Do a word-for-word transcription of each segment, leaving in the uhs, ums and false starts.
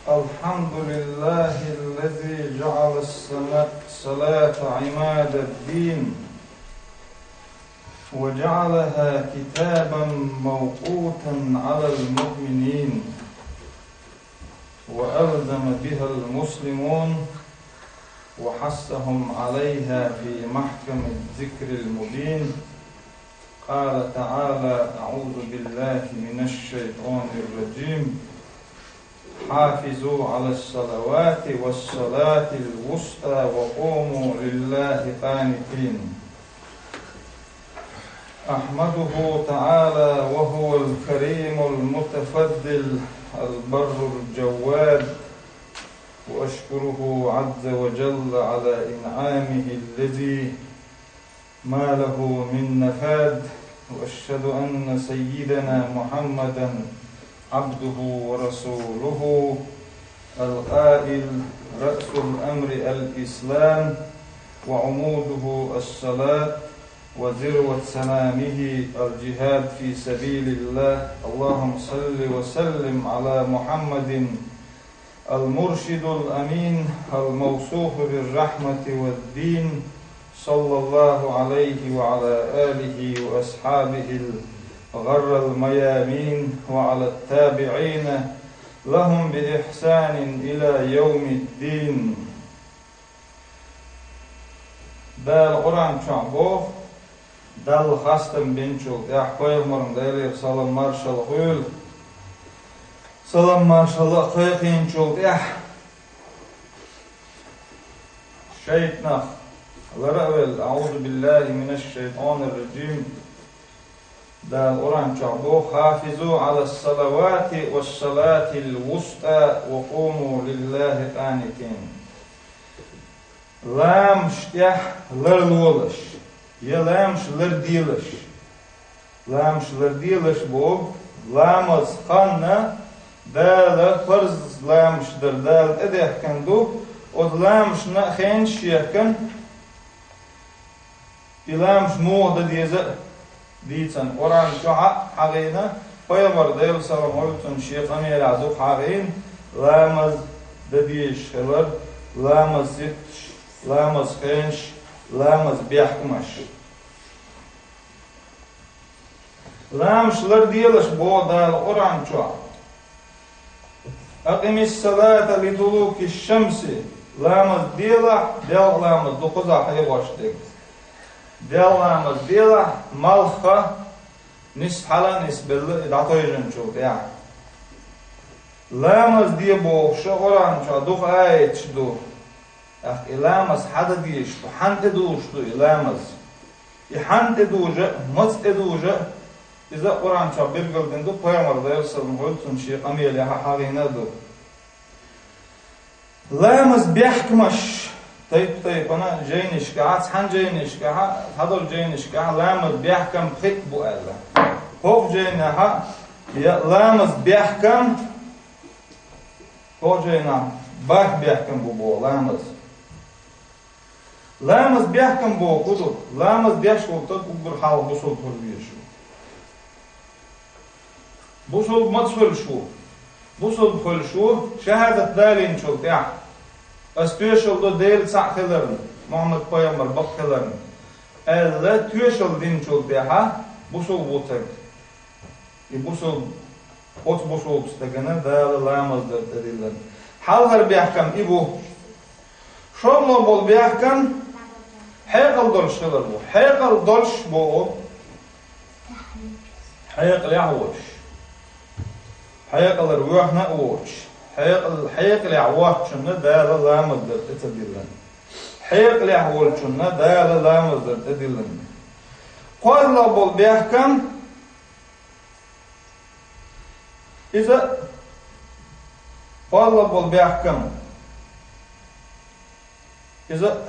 الحمد لله الذي جعل الصلاة عماد الدين، وجعلها كتابا موقوتا على المؤمنين، وألزم بها المسلمون، وحثهم عليها في محكم الذكر المبين. قال تعالى: أعوذ بالله من الشيطان الرجيم. حافظوا على الصلوات والصلاة الوسطى وقوموا لله قانتين. أحمده تعالى وهو الكريم المتفضل البر الجواد، وأشكره عز وجل على إنعامه الذي ما له من نفاد، وأشهد أن سيدنا محمدا عبده ورسوله القائل: رأس الأمر الإسلام، وعموده الصلاة، وذروة سنامه الجهاد في سبيل الله. اللهم صل وسلم على محمد المرشد الأمين الموصوف بالرحمة والدين، صلى الله عليه وعلى آله وأصحابه الغر الميامين وعلى التابعين لهم بإحسان إلى يوم الدين. Дала Къуръан чохь боху, Далла хастам бинчул тӀаьхьа пайхамарна Делера салам маршалла хуьйла. Салам маршалла а кхайкхийначул тӀаьхьа шайтанах лара а велла, أعوذ بالله من الشيطان الرجيم. Дала Къуръан чохь боху: حافظوا على الصلوات والصلاة الوسطى وقوموا لله قانتين. Ламаш тӀехь ларлолаш, я ламаш ларделаш. Ламаш ларделаш боху, ламаз ханна Дала парз ламаш дар Дала тӀедехкан ду, оцу ламашна а хенаш а ехкан, и ламаш муха дан деза а дийцан, Къуръан чохь а хьагӀийна, пайхамар Делан салам хуьлда цунна шен къамелехь дукха хьагӀийна, ламаз дан дезаш хилар, ламаз сипташ, ламаз хенаш, ламаз бехкамаш. Ламаш ларделаш боху Дала Къуръан чохь. أقم الصلاة لدلوك الشمس. Ламаз делахь, делкъа ламаз ду кхузахь хьехош дерг. Делкъа ламаз делахь, малхха, нисса хьала а, нисбелла а и дӀатойжанчул тӀаьхьа. Ламаз де бохуш а Къуръан чохь дукха аяташ ду. ТӀаккха и ламаз хьан дан дезаш ду, хьанна тӀедужуш ду и ламаз? И хьанна тӀедужу а, маца тӀедужу а, иза а Къуръан чохь билгалдина ду, пайхамар Делан салам хуьлда цунна шен къамелехь а хьагӀийна а ду. Ламаз бехкамаш, тайп-тайпана жайнашкахь, цхьана жайнашкахь, цхьадолу жайнашкахь ламаз бехкам пхиъ бу аьлла. ХӀокху жайнахь я ламаз бехкам, хӀокху жайнахь бархӀ бехкам бу боху ламаз. Ламаз бехкам боху хӀун ду? Ламаз деш волу стаг уггар хьалха бусулба хуьлуш ву. Бусулба маца хуьлуш ву? Бусулба хуьлуш ву шахьадат далийначул тӀаьхьа. Ас тоьшалла до Дела цхьаъ хиларна, Мухьаммад-пайхамар бакъ хиларна, аьлла, тоьшалла динчул тӀаьхьа бусулба ву стаг. И бусулба, оцу бусулба стагана Дала ламаз дар тӀедиллина. Хьалхара бехкам и бу. ШолгӀа болу бехкам хьекъал долуш хилар бу. Хьекъал долуш боху, хьекъалехь а воцуш, хьекъалара воьхна а воцуш, хьекъал-, хьекъалехь воцчунна Дала ламаз дар тӀе ца диллина. Хьекъалехь волчунна Дала ламаз дар тӀедиллина. КхозлагӀа болу бехкам, иза кхозлагӀа болу бехкам. Иза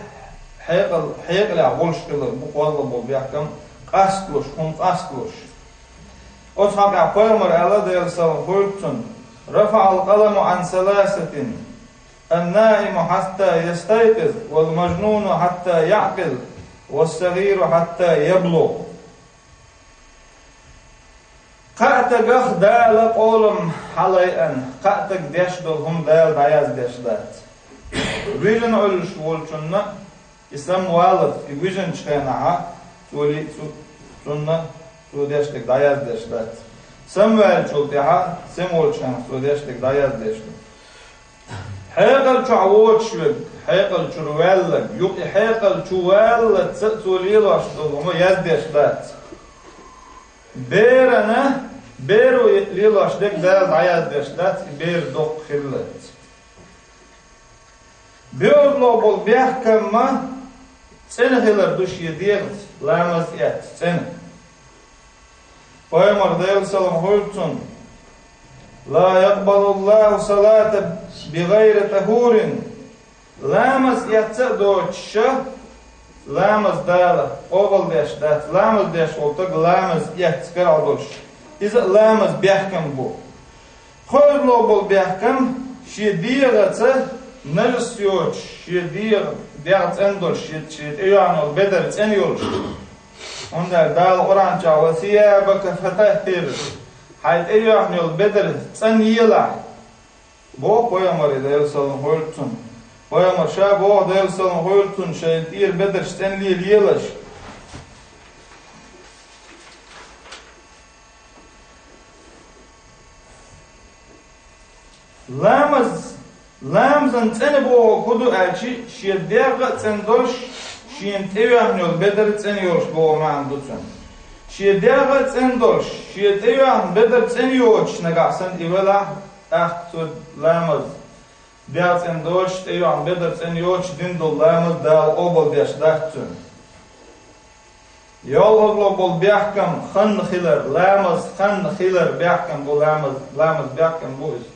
хьекъал-, хьекъалехь волуш хилар бу кхозлагӀа болу бехкам, къасталуш, хӀума къасталуш. Оцу хьокъехь пайхамар аьлла, Делан салам хуьлда цунна: رفع القلم عن ثلاثة: النائم حتى يستيقظ، والمجنون حتى يعقل، والصغير حتى يبلغ. Кхаа тагах Дала къолам хьалайъан, кхаа таг деш долу хӀума Дала дӀаяздеш дац. Вижина Ӏуьллуш волчунна и самаваллалц, и вижинчу хенахьа цо ли-, цу-, цунна цо деш дерг дӀаяздеш дац. Самаваьллачул тӀаьхьа сема волчу хенахь цо деш дерг дӀаяздеш ду. Хьекъал чохь воцуш верг, хьекъал чуьра ваьлларг, юкъа и хьекъал чу валлалц а цо лелош долу хӀума яздеш дац. Берана, беро лелош дерг Дала дӀаяздеш дац, и бер доккха хиллалц. Боьазло болу бехкамма цӀена хилар ду шен дегӀаца, ламаз эцна цӀена. Пайхамар, Делан салам хуьлда цунна: «Ла якъбалуллаху салата бигайри тахурин». Ламаз эцна а доцуша, ламаз Дала къобалдеш дац, ламаз деш волу стаг ламаз эцна карахь долуш, иза а ламаз бехкам бу. КхозлагӀа болу бехкам шен дегӀаца нажас йоцуш, шен дегӀ-, дегӀ цӀена долуш, шен, шен тӀейоьхна йолу бедар цӀена йолуш. ХӀунда аьлча Дала Къуръан чохь: «Ва сиябака фатаххир», хьайн тӀейоьхна йолу бедар цӀена елахь, боху пайхамаре, Делан салам хуьлда цунна. Пайхамар ша боху, Делан салам хуьлда цунна, шайн тӀера бедарш цӀена лелаелаш. Ламаз, ламазан цӀена бохург хӀун ду аьлча, шен дегӀ а цӀена долуш, шена тӀейоьхна йолу бедар цӀена йолуш боху маьӀна ду цуьнан. Шен дегӀ а цӀена долуш, шен тӀейоьхна бедар цӀена йоцуш нагахь санна и велахь, тӀаккха цо ламаз, дегӀ цӀена доцуш, тӀейоьхна бедар цӀена йоцуш дина долу ламаз Дала къобалдеш дац цуьнан. ЙолхазлогӀа болу бехкам ханна хилар, ламаз ханна хилар бехкам бу, ламаз, ламаз бехкам бу иза.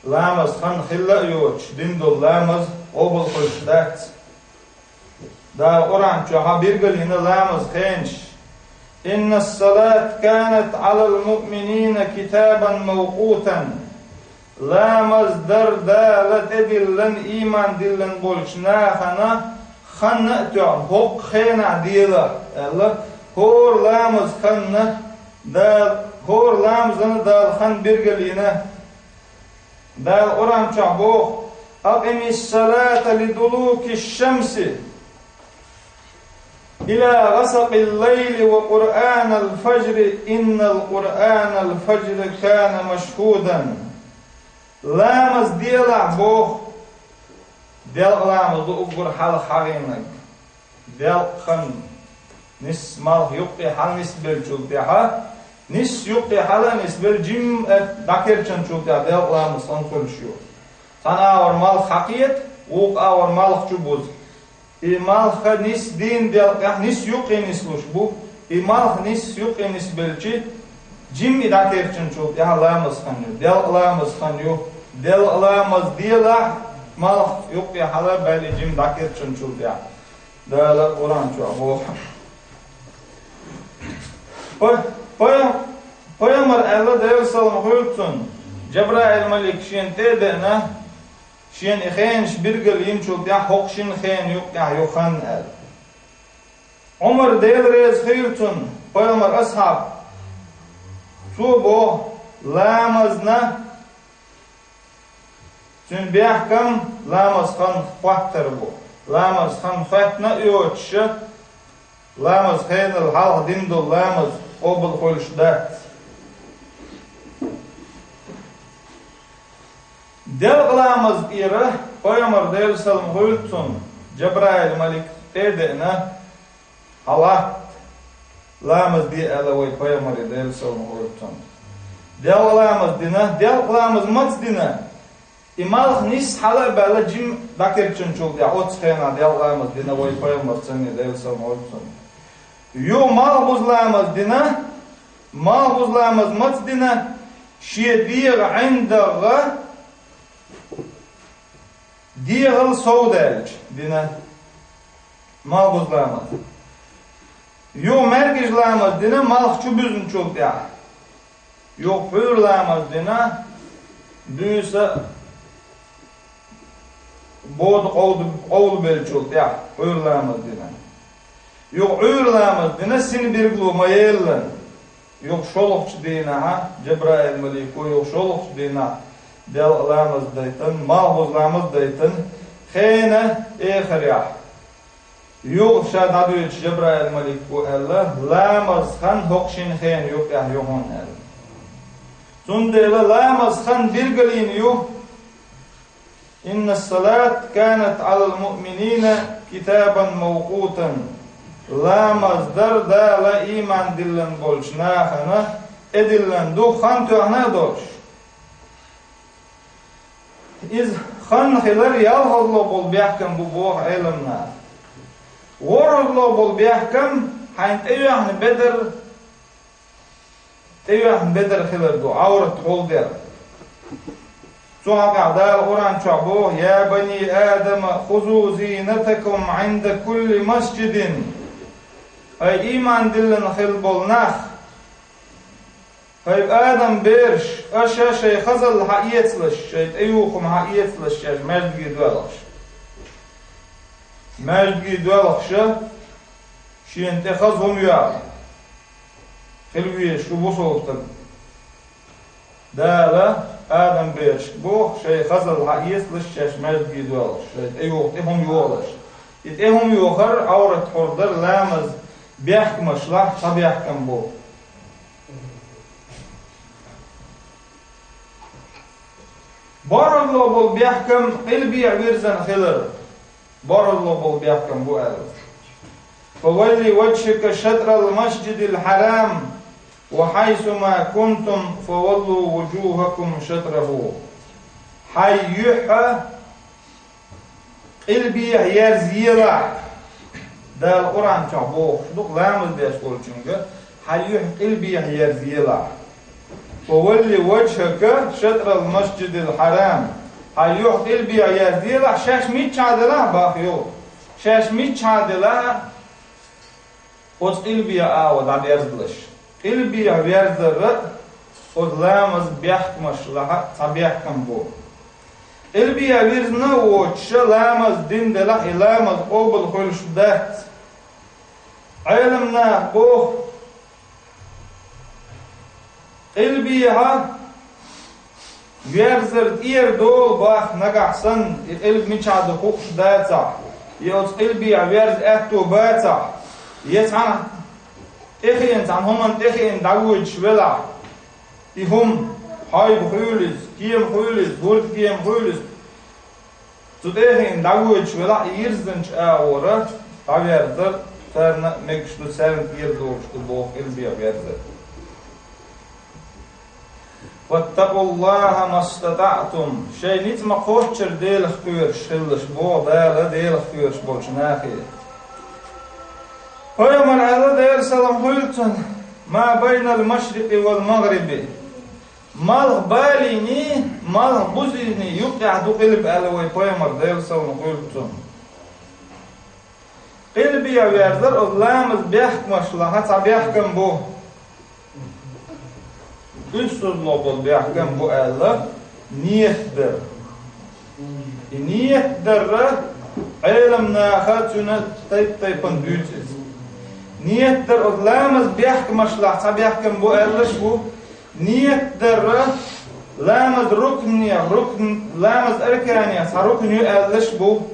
Ламаз ханна хилла а йоцуш дина долу ламаз къобал хуьлуш дац. Дала Къуръан чохь билгалйина ламаз хенаш: «Инна ас-салата канат Ӏалал муъминина китабан мавкъутан». Ламаз дар Дала тӀедиллина, ийман диллина болчу нахана ханна а тоьхна, хӀокху хенахь делахь аьлла, хӀора ламаз ханна Дала, хӀора ламазана Дала хан билгалйина. Дала Къуръан чохь боху: «Акъимис-салата лидулукиш-шамси ила гӀасакъил-лайли ва Къуръанал-фажри, иннал Къуръанал-фажри кана машхудан». Ламаз делахь боху, делкъа ламаз ду уггар хьалха хьахийнарг. Делкъа хан нис малх юккъе хьала нисбеллачул тӀаьхьа, нис юккъе хьала а нисбелла, жимма а дӀакерчанчул тӀаьхьа делкъа ламаз хан хуьлуш ю. Цхьана агӀор малх хьакхета, вукху агӀор малх чу буза. И малх нис дийнан делкъехь нис юккъе нислуш бу. И малх нис юккъе нисбелчи, жимма и дӀакерчанчул тӀаьхьа ламаз хан ю, делкъа ламаз хан ю. Делкъа ламаз делахь, малх юккъе хьала а баьлла, и жимма дӀакерчанчул тӀаьхьа. Дала Къуръан чохь боху. Пай-, пай-, пайхамар аьлла, Делан салам хуьлда цунна, Жабраил малик шена тӀе а деана, шена и хенаш билгал йинчул тӀаьхьа хӀокху шина хенан юккъехь ю хан аьлла. Ӏумар, Дела реза хуьлда цунна, пайхамар асхьаб, цо боху, ламазна цуьнан бехкам ламаз хан хаттар бу. Ламаз хан хаттина а йоцуша, ламаз хенал хьалха дина долу ламаз къобал хуьлуш дац. Делкъа ламаз тӀера пайхамар, Делан салам хуьлда цунна, Жабраил малик тӀе а деана, хьалатта ламаз де аьлла вай пайхамаре, Делан салам хуьлда цунна. Делкъа ламаз дина, делкъа ламаз маца дина? И малх нис хьала а баьлла, жимма дӀакерчанчул тӀаьхьа оццу хенахь делкъа ламаз дина вай пайхамар санна, Делан салам хуьлда цунна. Юха малхбуза ламаз дина, малхбуза ламаз маца дина? Шен дегӀан ӀиндагӀа дегӀал сов даьлча дина малхбуза ламаз. Юха маьркӀажа ламаз дина малх чу буьзначул тӀаьхьа. Юха пхьуьйра ламаз дина, буьйса бода къовда-, къовлабеллачул тӀаьхьа пхьуьйра ламаз дина. Юха Ӏуьйра ламаз дина, синбергло ма-еллан. Юха шолгӀачу дийнахьа, Жабраил малико юха шолгӀачу дийнахьа делкъа ламаз дайтан, малхбуза ламаз дайтан, хенан эхарехь. Юха ша дӀадоьдуш Жабраил малико аьлла: «Ламаз хан хӀокху шина хенан юкъехь ю хьуна», — аьлла. Цундела ламаз хан билгалйина ю: «Инна салат канат алал муъминина китабан мавкъутан». Ламаз дар Дала ийман диллина болчу нахана тӀедиллина ду, хан тоьхна а долуш. Иза хан хилар ялхалло болу бехкам бу, боху Ӏеламнаха. ВорхӀалло болу бехкам хьайн тӀеоьхна бедар, тӀеоьхна бедар хилар ду, Ӏаврат гӀолдер. Цу хьокъехь Дала Къуръан чохь боху: «Я бани Адама, хузу зинатакум Ӏинда кулли масджидин». Ай, ийман диллина хилла болу нах! Хьай Адам бераш, аша шайн хазалла хьаэцалаш, шайн тӀеюхам хьаэцалаш шаьш маьждиге доьлхуш. Маьждиге доьлхуша, шена тӀе хаза хӀума йоьлху. Хила везаш ву бусалба стаг. Дала Адам берашка боху, шайн хазалла хьаэцалаш шаьш маьждиге доьлхуш, шайн тӀеюха тӀе хӀума йохалаш. И тӀе хӀума йохар, Ӏаврат хьур дар ламаз бехкамашлахь цхьа бехкам бу. БорхӀалло болу бехкам къилбехьа вирзина хилар. БорхӀалло болу бехкам бу аьлла: «Фавалли ваджхака шатрал масджидил хьарам, ва хьайсума кунтум, фаваллу вуджухакум шатраху». Хьайн юьхь къилбехьа ерзаелахь. Дала Къуръан чохь бохуш ду-кх, ламаз деш волчуьнга хьайн юьхь къилбехьа ерзаелахь. «Ва валли ваджхака шатрал масджидил хьарам». Хьайн юьхь къилбехьа ерзаелахь, шаьш миччахьа делахь а, боху, шаьш миччахьа делахь а, оцу къилбехьа агӀор дӀаверзалаш. Къилбехьа верзар а оцу ламаз бехкамашлахь цхьа бехкам бу. Къилбехьа вирзина а воцуш ламаз дина делахь, и ламаз къобал хуьлуш дац. Ӏеламнаха боху, къилбехьа верзар тӀера долу боху, нагахь санна и къилба мичахь ду хууш дацахь, я оцу къилбехьа верза аьтто бацахь, я цхьана тӀехиъна, цхьана хӀуманна тӀехиъна дӀавоьдуш велахь, и хӀума, хьайба хуьлу иза, кема хуьлу иза, гӀурда кема хуьлу иза, цу тӀехиъна дӀавоьдуш велахь, и йирзинчу агӀора дӀаверзар царна а мегаш ду, царна тӀера долуш ду боху къилбехьа верзар. «Фаттакъуллаха мастатаътум». Шайн ницкъ ма-кхоччура Делах кхоьруш хилалаш, боху Дала Делах кхоьруш болчу нахе. Пайхамар аьлла, Делан салам хуьлда цунна: «Ма байнал машрикъи вал магъриби». Малхбалийний, малхбузийний юккъехь ду къилба аьлла вайн пайхамар, Делан салам хуьлда цунна. Къилбехьа верзар оцу ламаз бехкамашлахь цхьа бехкам бу. Уьссалло болу бехкам бу аьлла, ният дар. И ният дар а Ӏеламнаха цуьнан тайп-тайпана дуьйцу иза. Ният дар оцу ламаз бехкамашлахь цхьа бехкам бу аьллаш а бу. Ният дар а ламаз рукнех рукн, ламаз арканех цхьа рукн ю аьллаш а бу.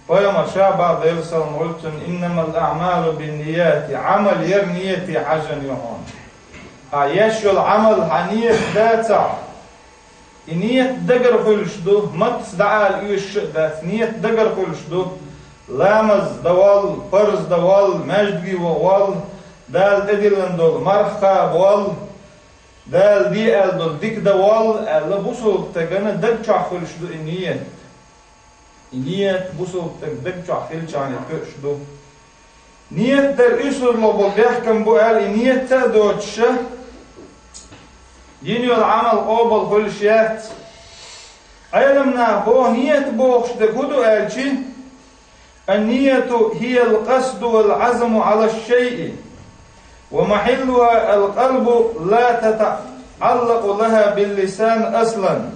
Пайхамар ша боху, Делан салам хуьлда цунна: «Иннамал аъмалу биннияти», Ӏамал яра нияте хьаьжжина ю хьуна. Хьан еш йолу Ӏамал хьан ният дацахь, и ният дагара хуьлуш ду, маттаца дӀаала оьшуш а дац, ният дагара хуьлуш ду. Ламаз дан воллу, парз дан воллу, маьждиге ваха воллу, Дала тӀедиллина долу марха кхаба воллу, Дала де аьлла долу дика дан воллу аьлла, бусалба стагана даг чохь хуьлуш ду и ният. И ният бусалба стаг даг чохь хилчахьана тоьуш ду. Ният дар уьссалло болу бехкам бу аьлла, и ният а доцуша, йина йолу Ӏамал къобал хуьлуш яц. Ӏеламнаха боху, ният бохуш дерг хӀун ду аьлчи: «Ан-нияту хӀиял къасду вал Ӏазму Ӏалаш-шайъи». «Ва махьиллуха ал-къалбу ла татаӀаллакъу лаха бил-лисан аслан».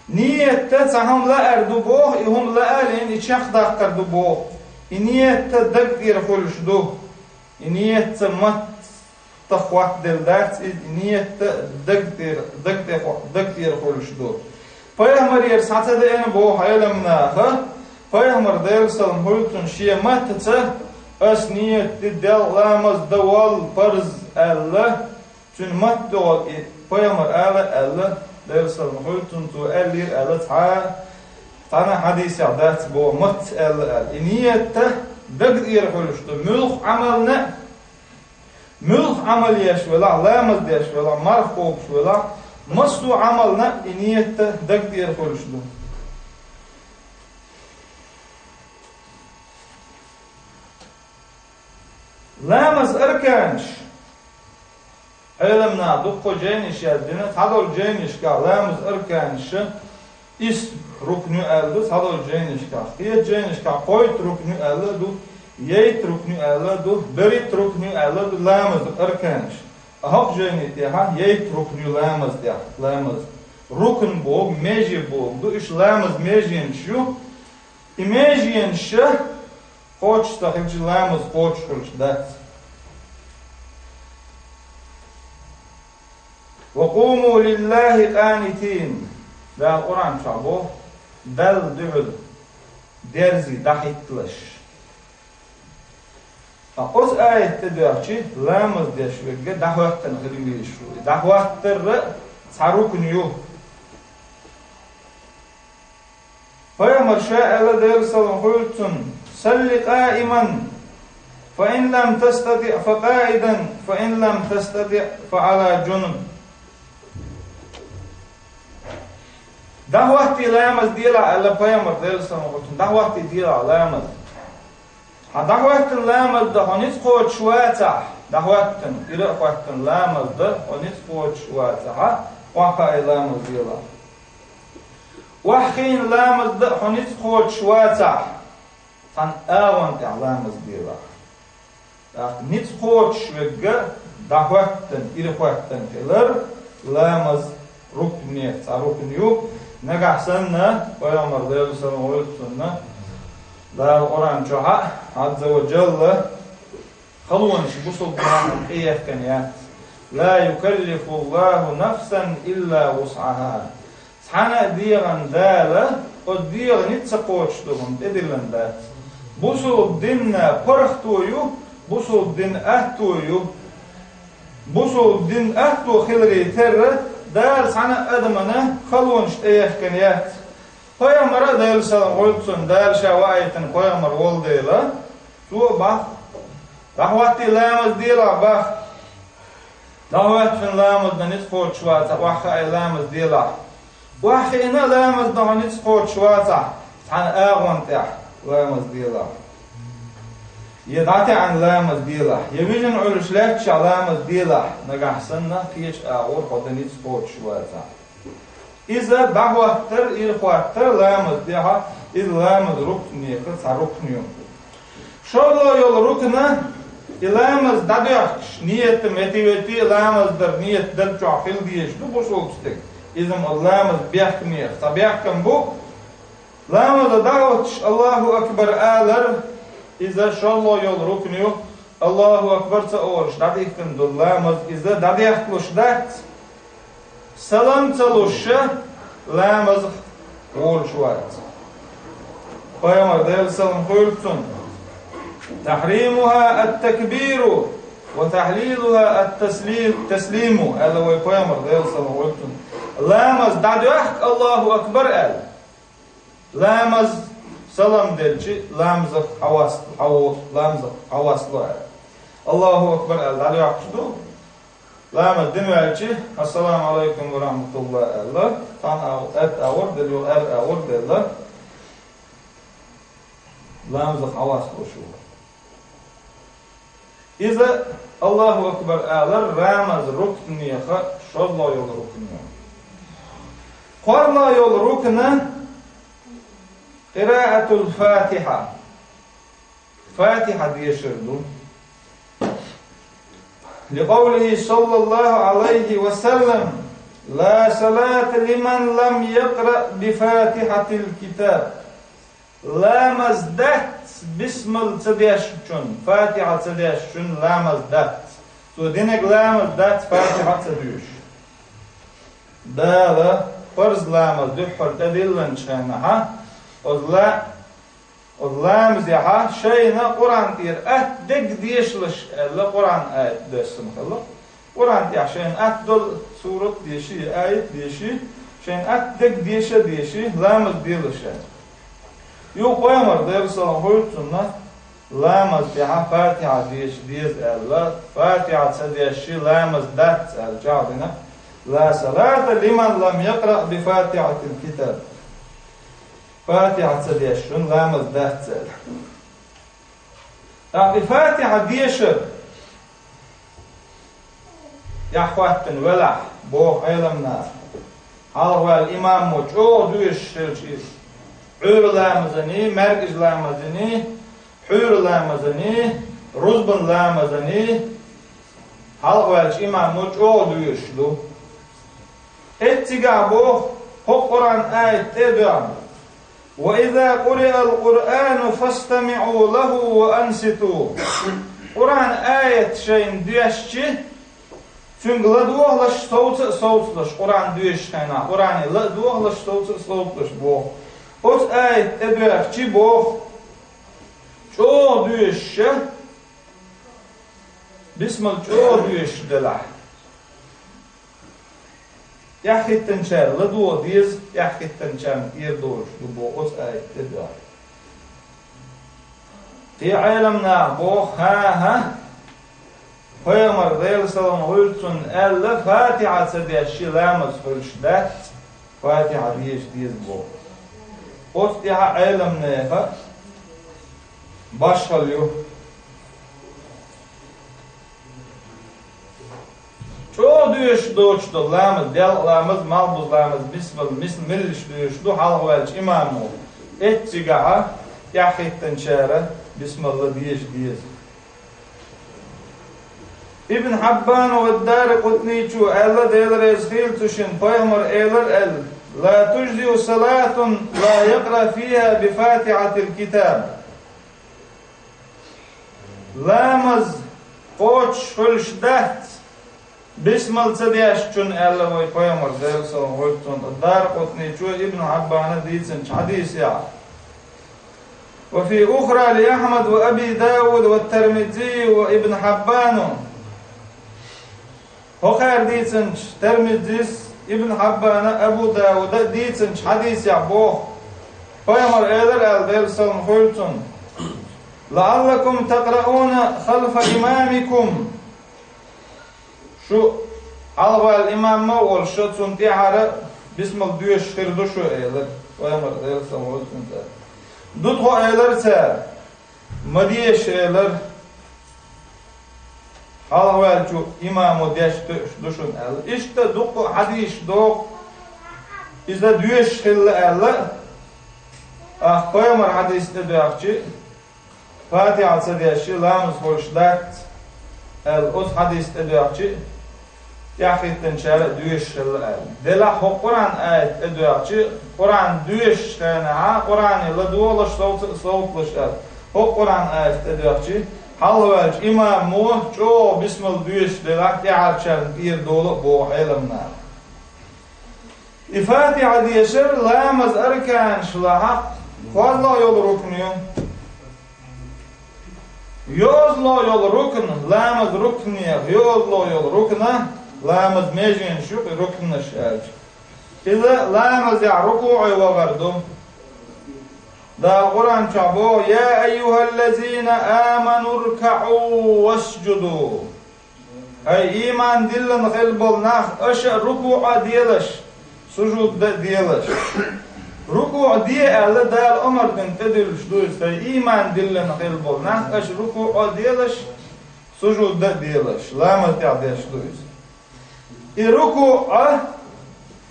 Ниятта цхьа хӀума лаар ду боху, и хӀума лаалийна и чекхдаккхар ду боху. И ниятта даг тӀера хуьлуш ду. И ниятца маттах хӀоттаделла дац, и ниятта даг тӀера, даг тӀе хо-, даг тӀера хуьлуш ду. Пайхамарера схьа ца деана боху Ӏеламан наха, пайхамар Делан салам хуьлда цунна шен маттаца, ас ният ди Дел ламаз дан валла парз аьлла, цуьнан матта догӀу и пайхамар ала аьлла, Делан салам хуьлда цунна цо аьллера аьлла цхьа, цхьана хьадисехь дац боху матта аьлла аьлла. И ниятта даг тӀера хуьлуш ду, муьлхха Ӏамална а, муьлхха Ӏамал еш велахь, ламаз деш велахь, марха кхобуш велахь, массо а Ӏамална а и ниятта даг тӀера хуьлуш ду. Ламаз арканаш. Ӏеламнаха дуккха жайнаш яздина, цхьадолчу жайнашкахь ламаз арканаша исс рукн ю аьлла ду, цхьадолчу жайнашкахь, кхечу жайнашкахь кхойтта рукн ю аьлла а ду, ейтта рукн ю аьлла а ду, берхӀитта рукн ю аьлла а ду ламаз арканаш. А хӀокху жайни тӀехь ейтта рукн ю ламаз тӀехь, ламаз. Рукн боху, меже боху ду, уьш ламаз меженаш ю. И меженаш кхочуш ца хилча, ламаз кхочуш хуьлуш дац. «Ва къуму лиллахи къанитин». Дала Къуръан чохь боху, Далла дуьхьал дерзий дӀахӀитталаш. Ткъа оцу аят тӀе доьгӀчи, ламаз деш верг дӀахӀоьттина хила везаш ву. И дӀахӀоттар а цхьа рукн ю. Пайхамар ша аьлла, Делан салам хуьлда цунна: «Салли къаиман, фа ин лам тастатиъ, фа къаидан, фа ин лам тастатиъ, фа Ӏала жунуб». ДӀахӀоттий ламаз делахь аьлла пайхамар, Делан салам хуьлда цунна, дӀахӀоттий делахь ламаз. Хьан дӀахӀоьттина ламаз дан хьо ницкъ кхочуш вацахь, дӀахӀоьттина, ира а хӀоьттина ламаз дан хьо ницкъ кхочуш вацахьа, охьахаий ламаз делахь. Охьахиъна ламаз дан хьо ницкъ кхочуш вацахь, цхьана агӀон тӀехь ламаз делахь. ТӀаккха ницкъ кхочуш верг дӀахӀоьттина, ира хӀоьттина хилар ламаз рукнех цхьа рукн ю. Нагахь санна, пайхамар, Делан салам хуьлда цунна, Дала Къуръан чохь а, Ӏазза ва жалла, халонаш бусулба нахана тӀеехкина яц. «Ла юкаллифуллаху нафсан илла вусъаха». Цхьана а дегӀан Дала оцу дегӀан ницкъ ца кхочуш ду хӀума тӀедиллина дац. Бусулба динна паргӀато ю, бусулба дин атто ю. Бусулба дин атто хиларе терра, Дала цхьана а адамана халонаш тӀеехкина яц. Пайхамар а, Делан салам хуьлда цунна, Дала ша ваийтина пайхамар волу дела, цо а боху: «ДӀахӀоттий ламаз делахь», боху. ДӀахӀоьттина ламаз дан ницкъ кхочуш вацахь, охьахаий ламаз делахь. Охьахиъна ламаз дан хьо ницкъ кхочуш вацахь, цхьана агӀон тӀехь ламаз делахь. Я дӀатаьӀна ламаз делахь, я вижина Ӏуьллуш лаьтташехь ламаз делахь, нагахь санна кхечу агӀор хьо дан ницкъ кхочуш вацахь. Иза дӀахӀоттар, ирахӀоттар ламаз дехьа, иза ламаз рукнеха цхьа рукн ю. ШолгӀа йолу рукна, и ламаз дӀадоьхкуш, ниятта метте-ветте ламаз дар, ният даг чохь хила дезаш ду бусулба стаг. Иза ма ламаз бехкамех цхьа бехкам бу. Ламаза дӀахӀуттуш Аллаху акбар алар, иза шолгӀа йолу рукн ю. Аллаху акбар ца олуш дӀадихкина долу ламаз, иза дӀадехкалуш дац. Салам ца луш ша ламазах волуш вац. Пайхамар, Делан салам хуьлда цунна: «Тахьримуха ат-такбиру, ва тахьлилуха ат-таслим-, таслиму», аьлла вай пайхамар, Делан салам хуьлда цунна. Ламаз дӀадоьхку Аллаху акбар аьлла. Ламаз салам делчи, ламазах хьавас-, хьаво-, ламазах хьавасло аьлла. Аллаху акбар аьлла, дӀадоьхкуш ду. Ламаз дина ваьлчи, «Ассаламу алайкум ва рахматуллах», аьлла, цхьана а-, атта агӀор делла, аьрра агӀор делла, ламазах хьавасло шу. Иза Аллаху акбар алар ламаз рукнеха шолгӀа йолу рукн ю. КхоалгӀа йолу рукна къираатул Фатиха. Фатиха дешар ду. Ликъавлихи саллаллаху алайхи ва саллам: «Ла салата лиман лам якъраъ би фатихатил китаб». Ламаз дац Бисмал ца дешчун, Фатихьа ца дешчун ламаз дац. Цо динарг ламаз дац, Фатихьа ца доьшуш. Дала парз ламаз дуьххьара тӀедиллинчу хенахьа, оцу ла-, оцу ламазехьа шайна Къуръан тӀера атта дерг дешалаш аьлла, Къуръан аят доьссина хилла. Къуръан тӀехь шайна атта долу сурат деши, аят деши, шайна атта дерг деша а деши, ламаз делаш аьлла. Юха пайхамар, Делан салам хуьлда цунна, ламаз тӀехь Фатихьа деша деза аьлла, Фатихьа ца дешча ламаз дац аьлла, чӀагӀдина: «Ла салата лиман лам якъраъ би Фатихьатил китаб». Фатихьа ца дешчун ламаз дац аьлла. ТӀаккха и Фатихьа дешар тӀаьхьахӀоьттина велахь, боху Ӏеламнаха, хьалхаваьлла имамо чӀогӀа доьшуш хилча иза, Ӏуьйра ламазаний, маьркӀажа ламазаний, пхьуьйра ламазаний, рузбан ламазаний, хьалхаваьллачу имамо чӀогӀа доьшуш ду. Эццигахь боху, хӀокху Къуръан аят тӀе а доьгӀна: «Ва иза къуриъал Къуръану фастамиъу лаху ва анситу». Къуръан аят шайна доьшчи, цуьнга ладогӀалаш, совца а совцалаш, Къуръан доьшучу хенахь, Къуръане ладогӀалаш, совца а совцалаш боху. Оцу аят тӀе доьгӀчи боху, чӀогӀа доьшуша, бисмал чӀогӀа доьшуш делахь, тӀаьхьахӀиттинчара ладогӀа деза, тӀаьхьахӀиттинчарна тӀера долуш ду боху оцу аят тӀе доьгӀчи. Кхин Ӏеламнаха боху: «ХӀан-хӀа, пайхамар, Делан салам хуьлда цунна, аьлла, Фатихьа ца дешча ламаз хуьлуш дац, Фатихьа деша деза», боху. Оцу тӀехь Ӏеламнехан башхалла ю. ЧӀогӀа доьшуш доцуш долу ламаз, делкъа ламаз, малхбуза ламаз, бисмал, мис-, миллаш доьшуш ду хьалхаваьллачу имамо. Эццигахьа тӀаьхьахӀиттинчара бисмал ладеша деза. Ибн Хьаббана ва Даракъутничо аьлла, Дела реза хуьлда цу шинна, пайхамар элира аьлла: «Ла тужзиу салатун ла якъраъ фиха би Фатихьатил китаб». Ламаз кхочуш хуьлуш дац, бисмал ца дешчунна, аьлла вай пайхамар, Делан салам хуьлда цунна. Даракъутничо, Ибн Хьаббана дийцинчу хьадисехь. Ва фи ухра ли Ахьмад ва Аби Дауд ва Тирмизи ва Ибн Хьаббана. ХӀокхара дийцинчу, Тирмизис, Ибн Хьаббана, Абу Дауда дийцинчу хьадисехь боху, пайхамар элира аьлла, Делан салам хуьлда цунна: «ЛаӀаллакум такъраъуна халфа имамикум». Шу хьалхаваьлла имам ма а волуш, шу цунна тӀаьхьара бисмал доьшуш хир ду шу, элира пайхамар, Делан салам хуьлда цунна. Ду тхо, элира цара. Ма деша, элира, хьалхаваьллачу имамо деш тоьуш ду шуна аьлла. Иштта дуккха а хьадисаш доху, иза доьшуш хилла аьлла, тӀаккха пайхамар хьадис тӀедоьгӀчи, Фатихьа ца дешчи ламаз хуьлуш дац аьлла, оцу хьадис тӀедоьгӀчи, тӀаьхьахӀиттинчара а доьшуш хилла аьлла. Делахь хӀокху Къуръан аят тӀедоьгӀчи, Къуръан доьшучу хенахьа, Къуръане ладогӀалаш, совца а совцалаш аьлла. ХӀокху Къуръан аят тӀедоьгӀчи, хьалхаваьллачу имамо чӀогӀа бисмал доьшуш делахь, тӀаьхьарчарна тӀера долу а боху Ӏеламнаха. И Фатихьа дешар ламаз арканаш лахьа кхозлагӀа йолу рукн ю. ЙозлагӀа йолу рукн, ламаз рукнех йозлагӀа йолу рукна, ламаз меженаш ю и рукнаш аьлча. Иза ламазехь рукуӀе вахар ду. Дала Къуръан чохь боху: «Я айюхаллазина аману ркаӀу васджуду». Хьай ийман диллина хилла болу нах, аша а рукуӀ а делаш, сужуд а делаш. РукуӀ де аьлла, Дала омар дина тӀедуьллуш ду иза, хьай ийман диллина хилла болу нах, аша рукуӀ а делаш, сужуд а делаш, ламаз тӀехь деш ду иза. И рукуӀ а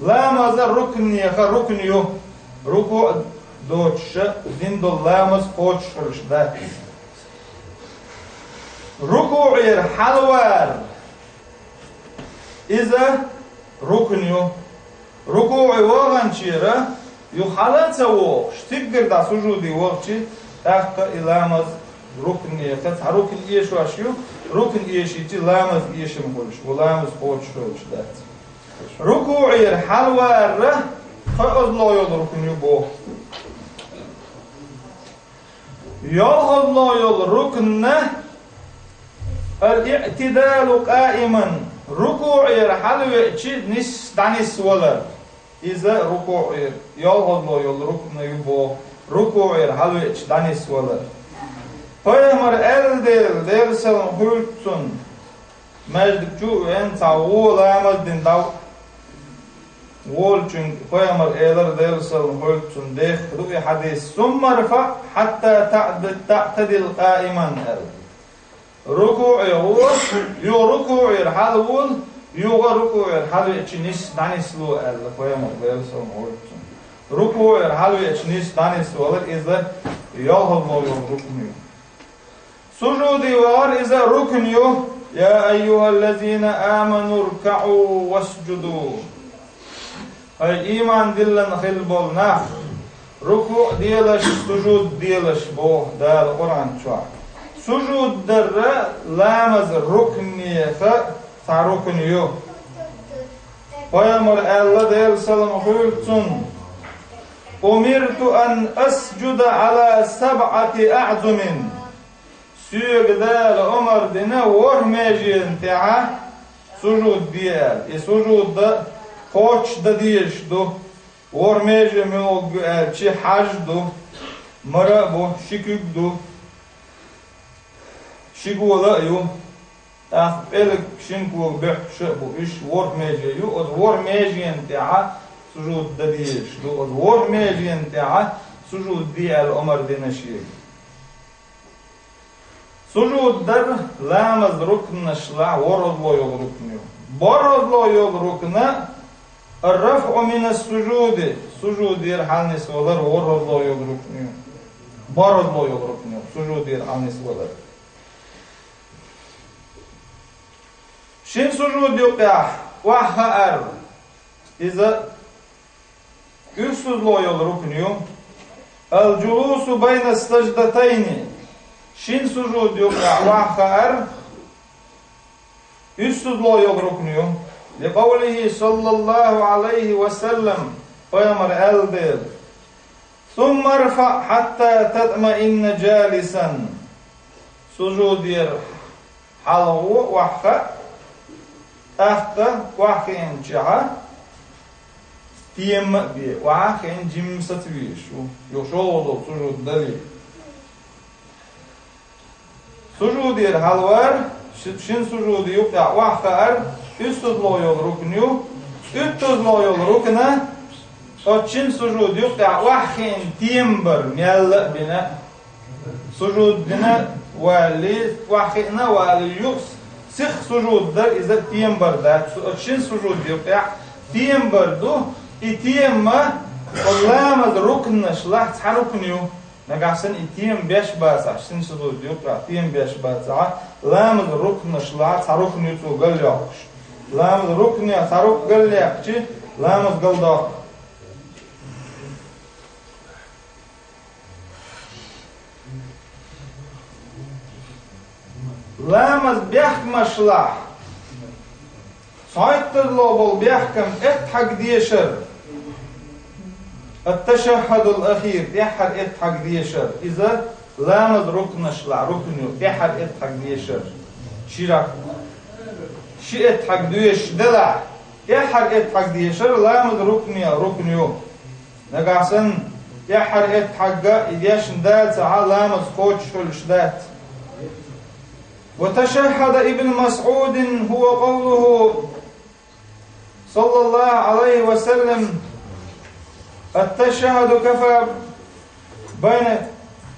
ламаза рукнеха рукн ю. РукуӀ доцуша дина долу ламаз кхочуш хуьлуш дац. РукуӀера хьалавар, иза рукн ю. РукуӀе ваханчера юха хьала а ца вогӀуш, циггара дӀа сужуде вахчи, ТӀаккха и ламаз рукнех цхьа рукн эшош ю, рукн эшийча ламаз эшам хуьлуш ву, ламаз кхочуш хилча дац. РукуӀера хьалвар кхоазло йолу рукн ю боху. Йолхазло йолу рукн ал-иътидалу къаиман, рукуӀера хьалавеача нис дӀанисвалар. Иза рукуӀера, йолхазло йолу рукн ю боху, рукуӀера хьалавеача дӀанисвалар. Пайхамара аьлла дела, Делан салам хуьлда цунна, маьждиг чу а веана, цхьа вон ламаз дина дӀа волчуьнга пайхамара элира, Делан салам хуьлда цунна, дехха ду и хьадис: «Сумма рфаъ хьатта таъд-, таътадила къаиман», аьлла. РукуӀе гӀо, юха рукуӀера хьалавола, юха рукуӀера хьалавеача нис дӀанисло аьлла пайхамара, Делан салам хуьлда цунна. РукуӀера хьалавеача нис дӀанисвалар иза йолхазло йолу рукн ю. Сужуде вахар иза рукн ю. «Я айюхаллазина аману ркаӀу васджуду». ХӀай ийман диллина хилла болу нах, рукуӀ делаш, сужуд делаш, боху Дала Къуръан чохь. Сужуд дар ламазан рукнех цхьа рукн ю. Пайхамара аьлла, Делан салам хуьлда цунна: «Умирту ан асджуда Ӏала сабъати аъзумин». Соьга Дала омар дина ворхӀ меженан тӀехь сужуд де аьлла. И сужуд дан кхоччуш дан дезаш ду. ВорхӀ меже муьлхарг ю аьлча, хьаж ду, мара а бу, ши куьг ду, ши гола а ю, тӀаккха пӀелг, шина кога буьхкуш а бу. Уьш ворхӀ меже ю, оцу ворхӀ меженан тӀехь сужуд дан дезаш ду. Оцу ворхӀ меженан тӀехь сужуд де аьлла омар дина шега. Сужуд дар ламазан рукнашлахь ворхӀазло йолу рукн ю. БорхӀазло йолу рукн ар-рафӀу минас-сужуди, сужудера хьалнисвалар ворхӀазло йолу рукн ю. БорхӀазло йолу рукн ю, сужудера хьалнисвалар. Шина сужуд юкъехь охьахаар, иза уьссазло йолу рукн ю. Ал-джулусу байна саждатайни, шина сужуд юкъахь охьахаар, уьссазло йолу рукн ю. Ликъавлихи саллаллаху Ӏалайхи ва саллам, пайхамара аьлла дела: «Сумма рфаъ хьатта татмаинна джалисан». Сужудера хьалхо охьахаа, тӀаккха охьахиъначохь тема а бе, охьахиъна жимма сацавезаш ву, юха шолгӀа долу сужуд дале. Сужудера хьалавар, ши-, шина сужуде юкъехь охьахаар, уьссазло йолу рукн ю, уьттазло йолу рукн, оцу шина сужуде юкъехь охьахиъна тема бар, мелла а бина, сужуд дина валале, охьахиъна а валале, юха сиха сужуд дар, иза тема бар дац. Оцу шина сужуде юкъехь тема бар ду, и тема оцу ламазан рукнашлахь цхьа рукн ю. Нагахь санна и тема беш бацахь, шина сужуде юкъехь тема беш бацахь, ламазан рукнашлахь цхьа рукн ю цо галйоккхуш. Ламазан рукнех цхьа рукн галъяьккхича, ламаз галдоккху. Ламазан бехкамашлахь цхьайттазло болу бехкам — эттахьаг дешар. Ат-ташаххадул ахир, тӀаьххьара эттахьаг дешар. Иза ламазан рукнашлахь рукн ю, тӀаьххьара эттахьаг дешар. Ши рак-, ши эттахьаг доьшуш делахь, тӀаьххьара эттахьаг дешар ламазан рукнех рукн ю. Нагахь санна тӀаьххьара эттахьагга и дешна дацахь, ламаз кхочуш хуьлуш дац. وتشهد ابن مسعود، هو قوله صلى الله عليه وسلم: «التشهد كفى بين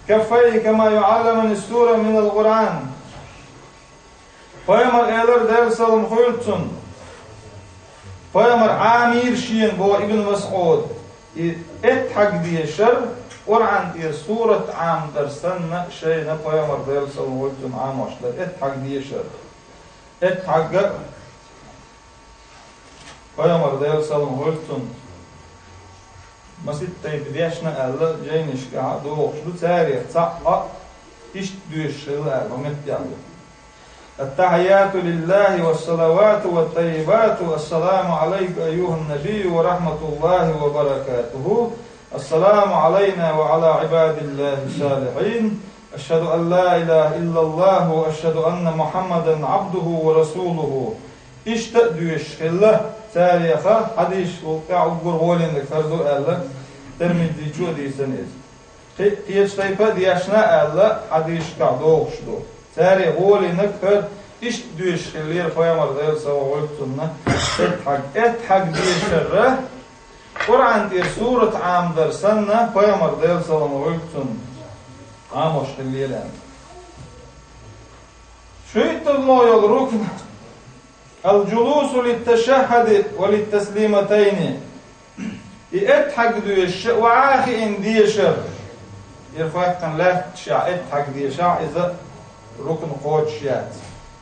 كفيه كما يعلمني السورة من القرآن». Пайхамара элира, Делан салам хуьлда цунна, пайхамара Ӏамийра шена, боху Ибн МасӀуда, и эттахьаг дешар, Къуръан тӀера сурат Ӏамадар санна, шайна пайхамара, Делан салам хуьлда цунна, Ӏамош дара эттахьаг дешар. Эттахьагга пайхамара, Делан салам хуьлда цунна, Маситтайпа дешна аьлла, жайнашкахь а дохуш ду, царех цхьаъ а иштта доьшуш хилла аьлла, хӀокху меттехь ду. التحيات لله والصلوات والطيبات، السلام عليك أيها النبي ورحمة الله وبركاته، السلام علينا وعلى عباد الله الصالحين، أشهد أن لا إله إلا الله وأشهد أن محمدا عبده ورسوله. Иштта а доьшуш хилла, царех а хьадисашкахь уггар гӀолийнарг хӀара ду аьлла, Тирмизичо а дийцина иза. Кхе-, кхечу тайпа а дешна аьлла, хьадисашкахь дохуш ду. Царех гӀолийнарг хӀара, иштта доьшуш хиллера пайхамар, Делан салам хуьлда цунна, эттхьаг, эттхьаг дешар а, Къуръан тӀера сурат Ӏамадар санна, пайхамар, Делан салам хуьлда цунна, Ӏамош хиллера. Шуьйттазло йолу рукн. الجلوس للتشهد وللتسليمتين. И эттхьаг доьшуш а, охьа а хиъна дешар. Ира факкхана лаьтташехь эттхьаг дешахь, иза рукн кхочуш яц.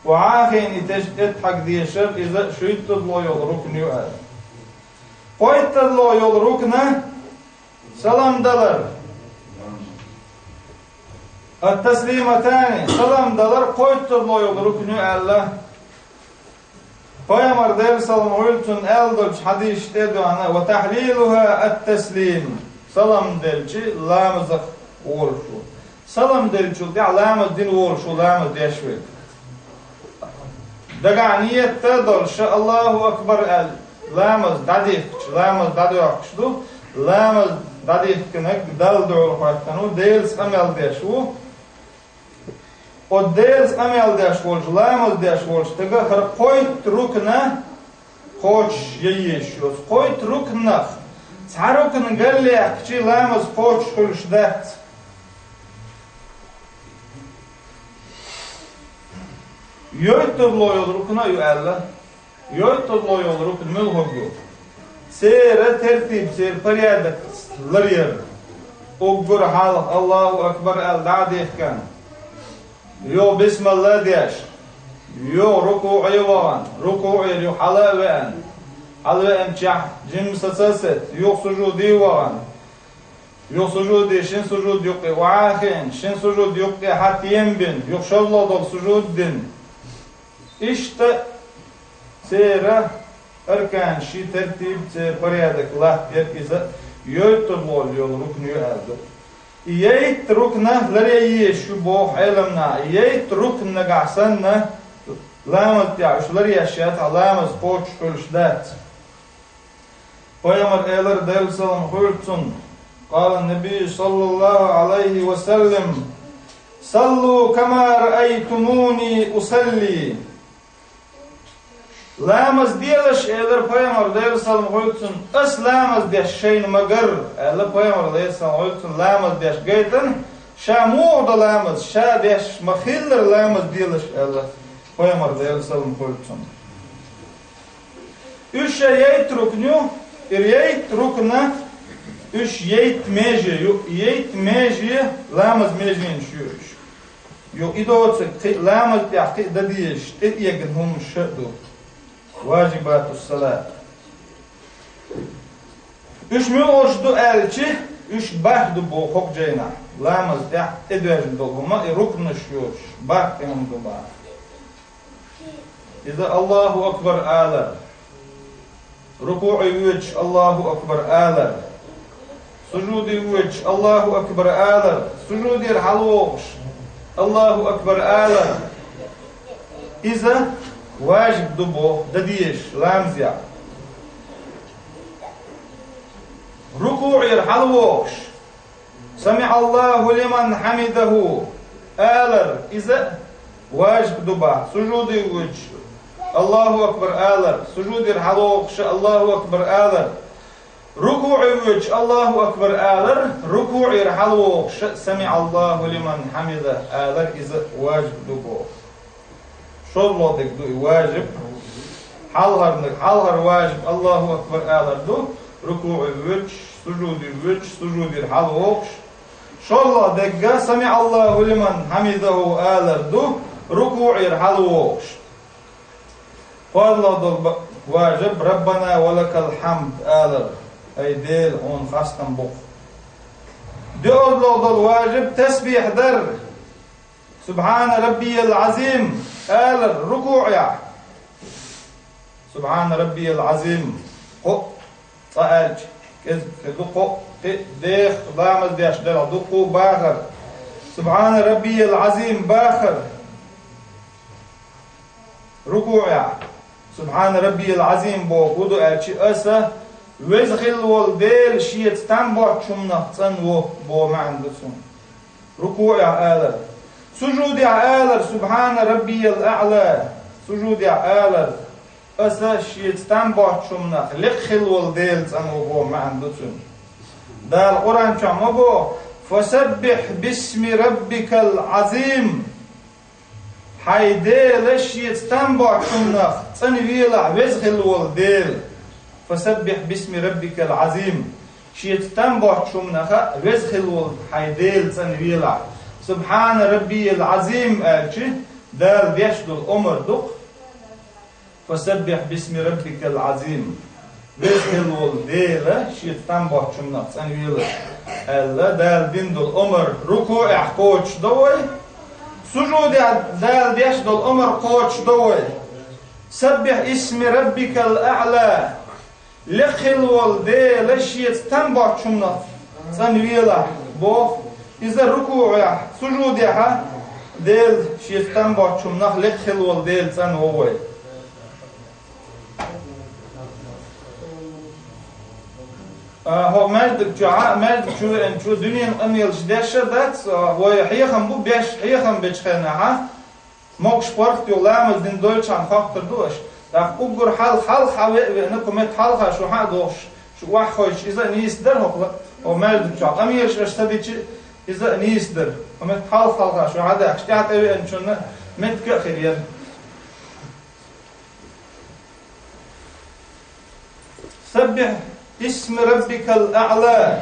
Охьа а хиъна и теш-, эттхьаг дешар, иза шуьйттазло йолу рукн ю аьлла. Кхойттазло йолу рукн, салам далар. التسليمتان, салам далар кхойттазло йолу рукн ю аьлла. Пайхамар, Делан салам хуьлда цунна, аьлла долчу хьадисашна тӀе а дуьхьна: وتحليلها التسليم. Салам делча ламазах волуш ву. Салам деллачул тӀаьхьа ламаз дина волуш ву, ламаз деш верг. Дагахь ниет а долуш, Аллаху акбар аьлла, ламаз дӀадихкича, ламаз дӀадоьхкуш ду, ламаз дӀадихкинарг Далла дуьхьал хӀоьттина ву, Делаца къамел деш ву. Оцу Делаца къамел деш волчу, ламаз деш волчу стага хӀара кхойтта рукн кхочуш ян езаш ю. Оцу кхойтта рукнах цхьа рукн галлаьхкича, ламаз кхочуш хуьлуш дац. Йойттазло йолу рукн а ю аьлла. Йойттазло йолу рукн муьлхарг ю? Церан тертиб, церан порядок ларъяр. Уггар хьалха Аллаху акбар аьлла дӀа а дихкина, юха бисмилла а деш, юха рукуӀе а вахана, рукуӀера юха хьала а веана, хьалавеанчохь жимма саца а сецна, юха сужуде а вахана, юха сужуде, шина сужуд юккъе охьа а хиъна, шина сужуд юккъе хьатем а бина, юха шозлагӀа долу сужуд а дина. Иштта церан арканаш, шен тертиб, церан порядок латтар иза йойттазло йолу рукн ю аьлла ду. И йойтта рукн ларъян езаш ю боху Ӏеламнаха. И йойтта рукн нагахь санна, ламаз тӀехь уьш ларъеш яцахь, ламаз кхочуш хуьлуш дац. Пайхамар элира, Делан салам хуьлда цунна: قال النبي صلى الله عليه وسلم: صلوا كما رأيتموني أصلي. Ламаз делаш, элира пайхамар, Делан салам хуьлда цунна, ас ламаз деш шайна ма-гарра, аьлла пайхамар, Делан салам хуьлда цунна, ламаз деш гайтина, ша муха до ламаз, ша деш ма-хиллара ламаз делаш, аьлла пайхамар, Делан салам хуьлда цунна. Уьш шайн йойтта рукн ю, ира йойтта рукн, уьш йойтта меже ю, йойтта меже ламаз меженаш ю уьш. Ю и доцург кхин а ламаз тӀехь кхин а дан дезаш, тӀеэгна хӀуманаш а ду. Важибатус-салат. Уьш муьлхарш ду аьлча, уьш бархӀ ду боху хӀокху жайнахь. Ламаз тӀехь тӀедоьжна долу хӀума, и рукнаш йоцуш, бархӀ и хӀума ду боху. Иза Аллаху акбар алар. РукуӀе воьдуш Аллаху акбар алар. Сужуде воьдуш Аллаху акбар алар. Сужудера хьалавогӀуш Аллаху акбар алар. Иза важиб ду боху, дан дезаш ламазехь. РукуӀера хьалавогӀуш «СамиӀаллаху лиман хьамидаху» алар, иза важиб ду боху. Сужуде воьдуш «Аллаху акбар» алар, сужудера хьалавогӀуш «Аллаху акбар» алар, рукуӀе воьдуш «Аллаху акбар» алар, рукуӀера хьалавогӀуш «СамиӀаллаху лиман хьамидаху» алар, иза важиб ду боху. ШозлагӀа дерг ду и важиб. Хьалхарниг, хьалхара важиб «Аллаху акбар» алар ду, рукуӀе воьдуш, сужуде воьдуш, сужудера хьалавогӀуш. ШозлагӀа дерг «СамиӀаллаху лиман хьамидаху» алар ду, рукуӀера хьалавогӀуш. КхозлагӀа долу ба-, важиб «Раббана ва лакал хьамд» алар. ХӀай Дела, хьуна хастам бу-кх. ДоьазлагӀа долу важиб тасбихь дар. «Субхьана раббиял Ӏазим» алар рукуӀехь. «Субхьана раббиял Ӏазим». Кхоъ цкъа аьлча, кӀезиг хир ду, кхоъ, кхин а деха ламаз деш делахь дуккха а бахар. «Субхьана раббиял Ӏазим» бахар. РукуӀехь «Субхьана раббиял Ӏазим» бохург хӀун ду аьлча, аса веза хилла волу Дела шеца там боцчу хӀуманах цӀанво боху маьӀна ду цуьнан. РукуӀехь алар. Сужудехь алар: «Субхьана раббиял аӀла». Сужудехь алар: аса шеца там боцчу хӀуманах лекха хилла волу Дела цӀанво боху маьӀна ду цуьнан. Дала Къуръан чохь ма боху: «Фасаббихь бисми раббикал Ӏазим». Хьайн Дела шеца там боцчу хӀуманах цӀанвелахь, веза хилла волу Дела. «Фасаббихь бисми раббикал Ӏазим». Шеца там боцчу хӀуманах веза хилла волу хьайн Дела цӀанвелахь. «Субхьана раббиял Ӏазим» аьлча, Дала деш долу омар ду-кх. «Фасаббихь бисми раббикал Ӏазим». Веза хилла волу Дела шеца там боцчу хӀуманах цӀанвелахь аьлла, Дала дина долу омар рукуӀехь кхочушдо вай. Сужудехь Дала деш долу омар кхочушдо вай. «Саббихь исми раббикал аӀла». Лекха хилла волу Дела шеца там боцчу хӀуманах цӀанвелахь боху. Иза рукуӀехь, сужудехь а Дела шеца там боцчу хӀуманах лекха хилла волу Дела цӀанво вай. А, хӀо маьждиг чохь а, маьждиг чу веанчо дуьненан къамелаш деш а дац, а, вай хьехам бу беш, хьехам бечу хенахь а, могуш паргӀат ю ламаз дина дойлучхьана хоттур ду аша. ТӀаккха уггар хьалха, хьалха веа веана, кху метта хьалха шу хьа а дохуш, шу охьахевшича, иза а нийса дара хӀокху ла-, хӀо маьждиг чохь къамелаш аша ца дича, иза а нийса дара. Кху метта хьалха, хьалха шу хьа а даьхкича, тӀаьхьа тӀевеанчунна меттиг а хир яра. «Саббихь исми раббикал аӀла».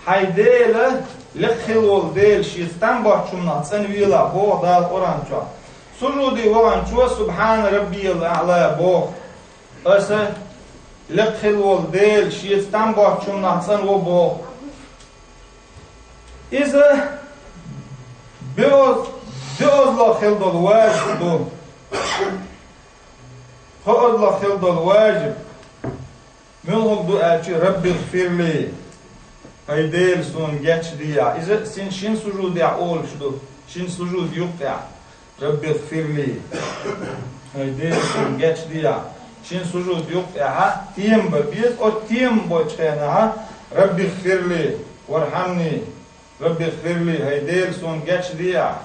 Хьайн Дела, лекха хилла волу Дела шеца там боцчу хӀуманах цӀанвелахь боху Дала Къуръан чохь. Сужуде ваханчо «Субхьана раббиял аӀла» боху. Аса лекха хилла волу Дела шеца там боцчу хӀуманах цӀанво боху. Иза доьаз-, доьазло хила долу важиб ду. КхоазлогӀа хила долу важиб муьлхарг ду аьлча, «Раббигъфирли», хӀай Дела, суна гечдехьа. Иза шин, шин сужудехь олуш ду, шин сужуд юккъехь, «Раббигъфирли», хӀай Дела, суна гечдехьа. Шин сужуд юккъехь а тема бан беза, оцу тема болчу хенахь а, «Раббигъфирли, вархьамни». «Раббигъфирли», хӀай Дела, суна гечдехьа.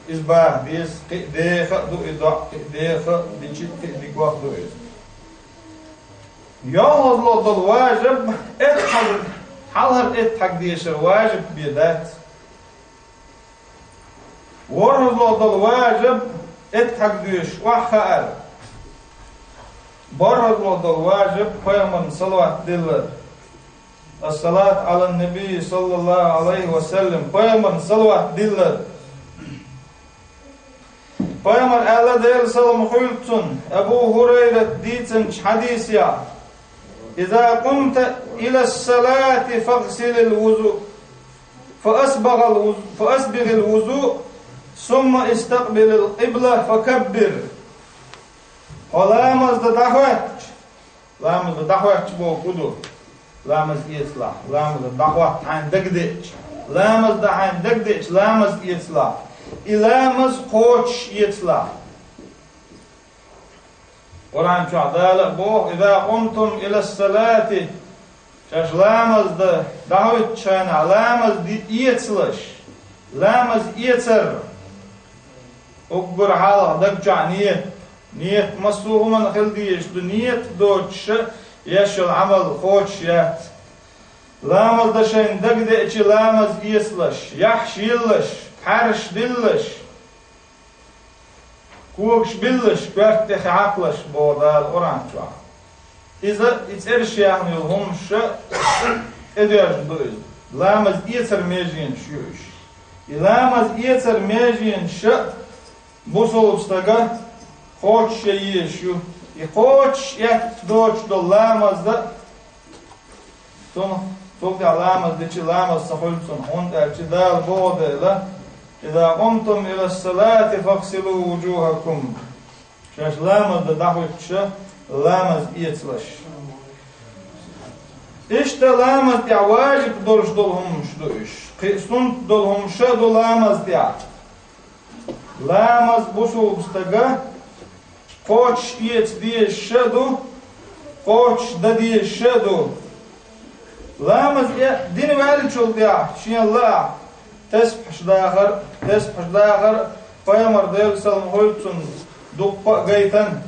Иза баха деза, кхин а деха а ду и доӀа, кхин а деха а дича, кхин а дика ваха ду иза. ЙолхазлогӀа долу важиб эттхьаг, хьалхара эттхьаг дешар важиб бен дац. ВорхӀазлогӀа долу важиб эттхьаг доьшуш охьахаар. БорхӀазлогӀа долу важиб пайхамарна салават диллар. Ас-салат Ӏалан-набий, саллаллаху Ӏалайхи ва саллам, пайхамарна салават диллар. Пайхамар аьлла, Делан салам хуьлда цунна, Абу ХӀурайрат дийцинчу хьадисехь: «Иза къумта илас-салати фагъсилил вузу, фа асбагъал вузу, фа асбигъил вузу, сумма истакъбилил къибла, фа каббир». Хьо ламазда дӀахӀоьттича, ламаза дӀахӀоьттича бохург ду. Ламаз эцалахь, ламаза дӀахӀотта хьайна дагадеача, ламаза дӀа хьайна дагадеача, ламаз эцалахь. И ламаз кхочуш эцалахь. Къуръан чохь Дала а боху: «Иза къумтум илас-салати», шаьш ламаза дӀахӀоьттучу хенахь, ламаз ди-, эцалаш, ламаз эцар. Уггар хьалха даг чохь ният. Ният массо а хӀуманна хила дезаш ду, ният доцуша еш йолу Ӏамал кхочуш яц. Ламаз дан шайна дагадеача, ламаз эцалаш, яххьаш йиллаш, пхьаьрш диллаш, когаш биллаш, коьрта тӀе хьакхалаш, боху Дала Къуръан чохь. Иза, и цӀераш яьхна йолу хӀуманаш тӀедоьжна ду иза. Ламаз эцар меженаш ю уьш. И ламаз эцар меженаш бусалба стага кхочуш ян езаш ю. И кхочуш этта доцуш долу ламаз дан Цунах, цул тӀаьхьа ламаз дича, ламаз ца хуьлу цунна, хӀунда аьлча Дала боху дела: «إذا قمتم إلى الصلاة فاغسلوا وجوهكم». Шаьш ламаз дан дӀахӀуьттуш, ламаз эцалаш. Иштта ламаз тӀехь важиб долуш долу хӀуманаш ду уьш. Кхин а суннат долу хӀуманаш а ду ламаз тӀехь. Ламаз бусулба стага кхочуш эца дезаш а ду, кхочуш дан дезаш а ду. Ламаз э дина ваьллачул тӀаьхьа шена лаахь тесбихьаш дахар, тесбихьаш дахар пайхамар, Делан салам хуьлда цунна, дуккха а гайтина.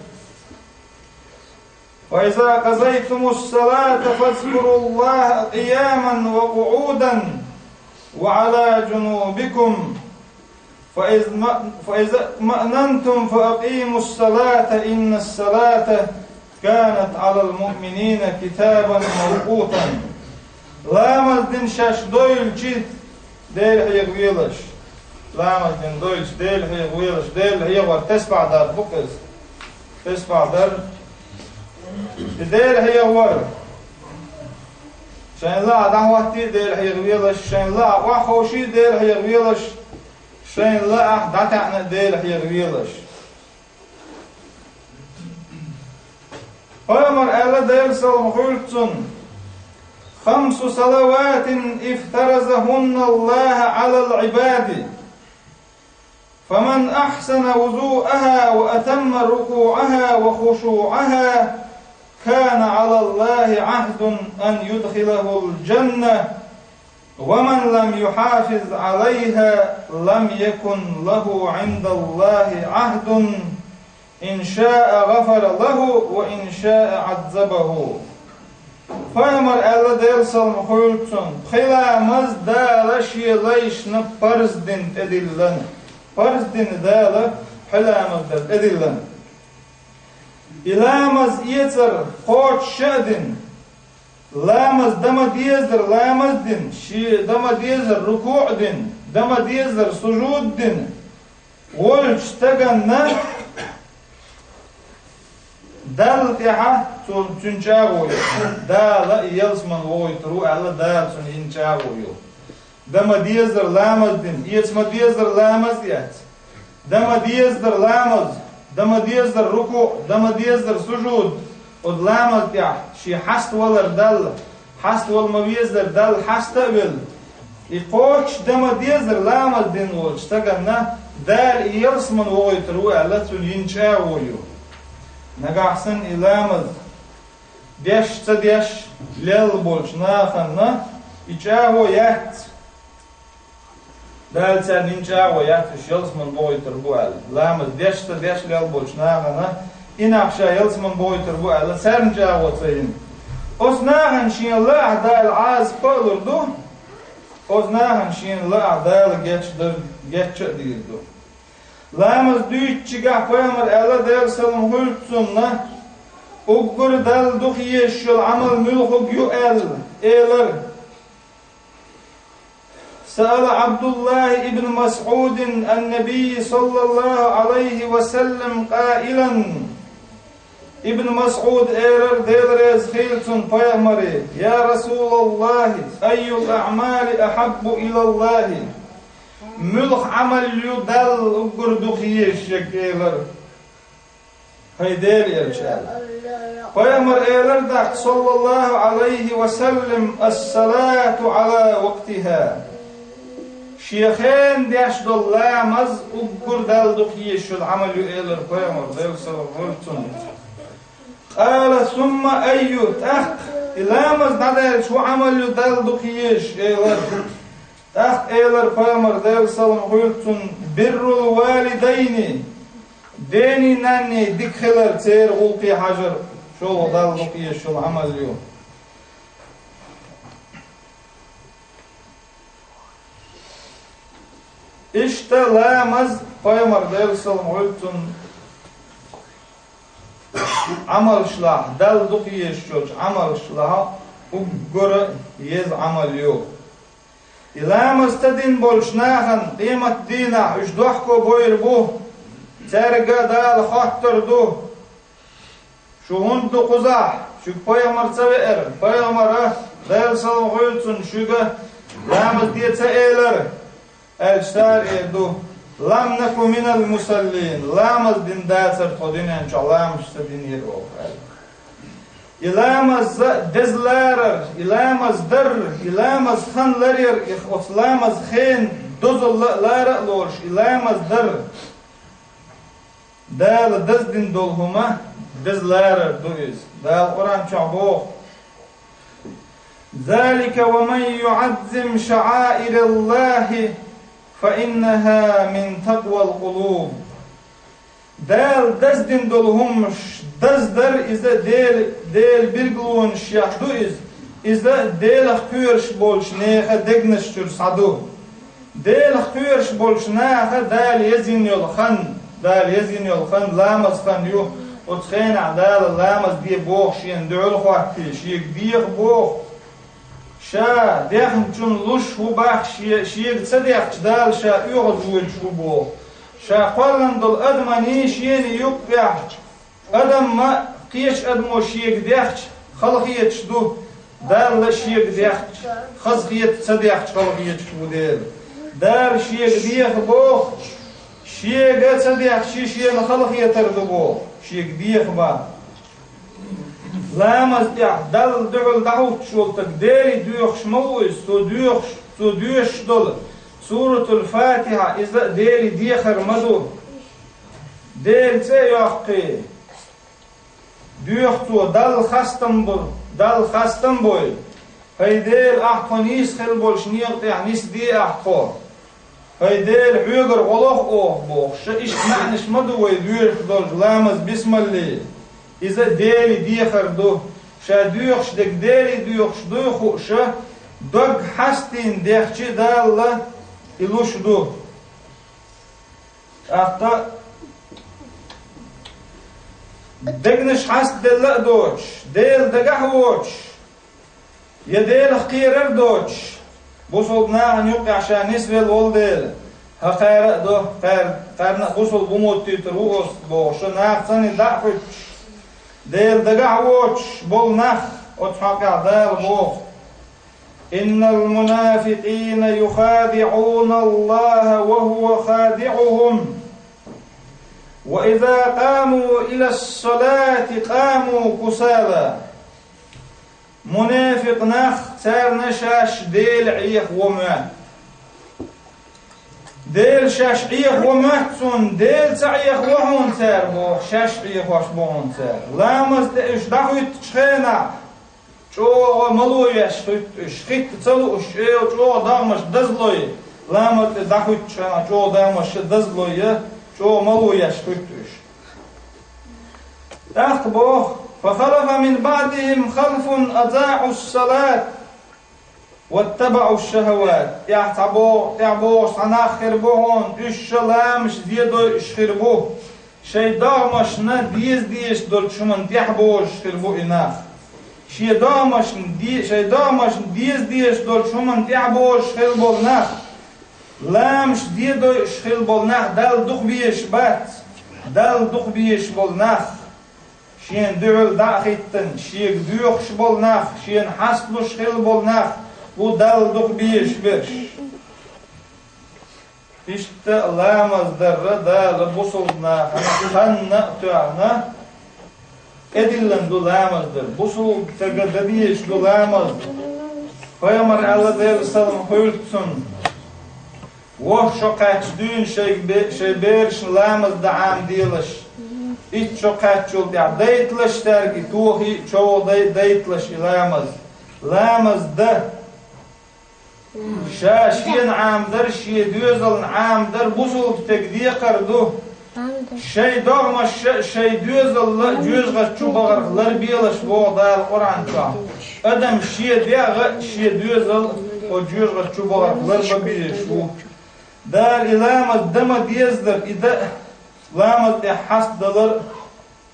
«فإذا قضيتم الصلاة فاذكروا الله قياما وقعودا وعلى جنوبكم فإذ م-، فإذا اطمأننتم فأقيموا الصلاة إن الصلاة كانت على المؤمنين كتابا موقوتا». Ламаз дина шаьш дойлучу Дела хьеха велаш. Ламаз дина дойлучу Дела хьеха велаш. Дела хьехавар тесбихь дар бу-кх иза. Тесбихь дар. И Дела хьехавар. Шайн лаахь дӀахӀоттий Дела хьеха велаш, шайн лаахь охьаховший Дела хьеха велаш, шайн лаахь дӀатаьӀна Дела хьеха велаш. Пайхамар аьлла, Делан салам хуьлда цунна: «خمس صلوات افترضهن الله على العباد، فمن أحسن وضوءها وأتم ركوعها وخشوعها كان على الله عهد أن يدخله الجنة، ومن لم يحافظ عليها لم يكن له عند الله عهد إن شاء غفر له وإن شاء عذبه». Пайхамар аьлла, Делан салам хуьлда цунна: пхи ламаз Дала Шен лайшна парз дина тӀедиллина. Парз дина Дала пхи ламаз дар тӀедиллина. И ламаз эцар кхочуш а дина, ламаз дан ма дезара ламаз дина, шен дан ма дезара рукуӀ дина, дан ма дезара сужуд дина волчу стаганна Далла тӀаьхьа цу-, цуьнан чӀагӀо ю. Дала и ялсаман вогӀуьйтур ву аьлла, Дала цунна йина чӀагӀо ю. Дан ма дезара ламаз дина, эца ма дезара ламаз эцна. Дан ма дезара ламаз, дан ма дезара рукуӀ, дан ма дезара сужуд, оцу ламаз тӀехь шен хьаставалар Далла, хьаставала ма везара Далла хьаста а велла. И кхочуш дан ма дезара ламаз дина волчу стаганна Дала и ялсаман вогӀуьйтур ву аьлла, цунна йина чӀагӀо ю. Нагахь санна и ламаз деш а ца деш а лелла болчу нахана и чӀагӀо яц. Дала царна йина чӀагӀо яц, уьш ялсаман вогӀуьйтур бу аьлла. Ламаз деш а ца деш а лелла болчу нахана и нах ша ялсаман вогӀуьйтур бу аьлла, царна чӀагӀо ца йина. Оцу нахана шена лаахь Дала Ӏазап а лур ду, оцу нахана шена лаахь Дала гечдар, гечча а дийр ду. Ламаз дуьйцучигахь пайхамар аьлла, Делан салам хуьлда цунна: «Уггар Далла дукха езаш йолу Ӏамал муьлхарг ю?» — аьлла, элира. سأل عبد الله بن مسعود النبي صلى الله عليه وسلم قائلا. Ибн Масъуд элира, Дела реза хуьлда цунна, пайхамаре: «يا رسول الله، أي الأعمال أحب إلى الله؟» Муьлха Ӏамал ю Далла уггар дукха езаш ерг, элира. ХӀай Делан элча, аьлла. Пайхамар элира тӀаккха, саллаллаху Ӏалайхи ва саллам: «الصلاة على وقتها». Шен хенахь деш долу ламаз уггар Далла дукха езаш йолу Ӏамал ю, элира пайхамар, Делан салам хуьлда цунна. «قال: ثم أي؟» ТӀаккха и ламаз дӀадаьлча хӀун Ӏамал ю Далла дукха езаш, элира. ТӀаккха элира пайхамар, Делан салам хуьлда цунна: «بر الوالدين». Дений, нанний дика хилар, церан гӀуллакхе хьажар шолгӀа Далла дукха езаш йолу Ӏамал ю. Иштта ламаз пайхамар, Делан салам хуьлда цунна, Ӏамалшлахь, Далла дукха езаш йолчу Ӏамалшлахь уггар а еза Ӏамал ю. И ламаз ца дина болчу нахана къематдийнахь уьш дохко бойр бу, цаьрга Дала хоттур ду: «Шу хӀунда ду кхузахь? Шуьга пайхамар ца веара, пайхамара, Делан салам хуьлда цунна, шуьга ламаз де ца элара, аьлча, цара эр ду: «Лам наку минал мусаллин», ламаз дина дацара тхо динен чохь, ламаз ца динера оха аьлла. И ламаз деза ларар, и ламаз дар, и ламаз хан ларъяр, и оцу ламаз хен дозалла а лара а лоруш, и ламаз дар. Дала даздина долу хӀума деза ларар ду иза. Дала Къуръан чохь боху: «Залика ва ман юӀаззим шаӀаираллахи, фа иннаха мин такъвал къулуб». Дала даздина долу хӀуманаш даздар иза Дела, Делан билгалонаш яхь ду иза. Иза Делах кхоьруш болчу нехан дегнаш чуьра схьа ду. Делах кхоьруш болчу наха Дала езйина йолу хан, Дала езйина йолу хан ламаз хан ю. Оцу хенахь Дала ламаз де боху шена дуьхьал хӀоттий, шега деха боху. Ша дехначунна луш ву боху, ше-, шега ца дехча, Дала ша оьгӀаз воьдуш ву боху. Ша кхоьллина долу адаманий шена юккъехь, адамма кхечу адамо шега дехча, халахеташ ду, Далла шега дехча, хазахета ца дехча, халахеташ ву Дела. Дала шега деха боху, шега ца дехча, шена халахетар ду боху, шега деха боху. Ламаз тӀехь Далла дуьхьал дӀахӀуттуш волу стаг Деле доьхуш ма ву иза, цо доьхуш, цо доьшуш долу Суратул-Фатихьа иза Деле дехар ма ду. Делан цӀе а йоккхий, доьху цо: «Далла хастам бу, Далла хастам бу. ХӀай Дела, ахь тхо нийса хилла болчу некъа тӀехь нисде ахь тхо. ХӀай Дела, хьоьгара гӀо лоху оха», — боху. Ша иштта маьӀнаш ма ду вай доьшуш долчу ламаз бисмалли. Иза Деле дехар ду. Ша доьхуш дерг Деле доьхуш дуй хууш, дог хьастийна дехча, Далла и луш ду. ТӀаккха дегнаш хьастаделла а доцуш, Дела дагахь а воцуш, я Делах кхерар а доцуш, бусалба нахана юккъехь ша нисвелла волу Дела, хӀокхара а до, кхара-, кхарна а бусалба ву моттуьйтур ву оцу бохуш, нахаца дӀа а хӀуьттуш, Дела дагахь а воцуш болу нах, оцу хьокъехь Дала боху: «Иннал мунафикъина юхадиӀуналлаха ва хӀува хадиӀухум, ва иза къаму илас-салати къаму кусала». Мунафикъ нах, царна шаьш Дела Ӏеха во моьтту. Дела шаьш Ӏеха во моьтту цунна, Дела ца Ӏеха во хьуна цара боху, шаьш Ӏехош бу хьуна цара. Ламаз тӀе уьш дӀахӀуьттучу хенахь, чӀогӀа мало еш хӀуьтту уьш, хӀитта ца лууш, чӀогӀа догӀмаш дазлой, ламаз тӀе дӀахӀуьттучу хенахь чӀогӀа догӀмаш дазлой, чӀогӀа мало еш хӀуьтту уьш. ТӀаккха боху: «Фа халафа мин баӀдихим халфун азаӀус-салат ваттабаӀу шахават». ТӀехь цхьа бо-, тӀехь бохуш цхьа нах хир бу хьуна, уьш ша ламаш дедойуш хир бу. Шайн догӀмашна деза дезаш долчу хӀуманна тӀехь божуш хир бу и нах. Шен догӀмашна де-, шайн догӀмашна деза дезаш долчу хӀуманна тӀехь божуш хир болу нах, ламаш дедойуш хир болу нах Далла дукха безаш бац. Далла дукха безаш болу нах, шена дуьхьал дӀа а хӀиттина, шега доьхуш болу нах, шена хьасталуш хир болу нах бу Далла дукха безаш берш. Иштта ламаз дарра Дала бусалба нахана ханна а тоьхна, тӀедиллина ду ламаз дар. Бусалба стага дан дезаш ду ламаз. Пайхамара аьлла, Делан салам хуьлда цунна: «Вовшах шо кхаьчча дуьйна шайн бе-, шайн берашна ламаз дан Ӏамаделаш. Итт шо кхаьччул тӀаьхьа дайталаш цаьрга и тохий а, чӀогӀа дай-, дайталаш и ламаз». Ламаз дан. Ша шена Ӏамадар, шен доьзална Ӏамадар бусалба стеган декхар ду. Шайн догӀмаш а, шайн доьзал а жоьжахати чу бахарх ларбелаш боху Дала Къуръан чохь. Адам шен дегӀ а, шен доьзал а оцу жоьжахати чу бахарх ларбан безаш ву. Дала и ламаз дан ма деза дара, и дан а, ламаз тӀехь хьастадалар а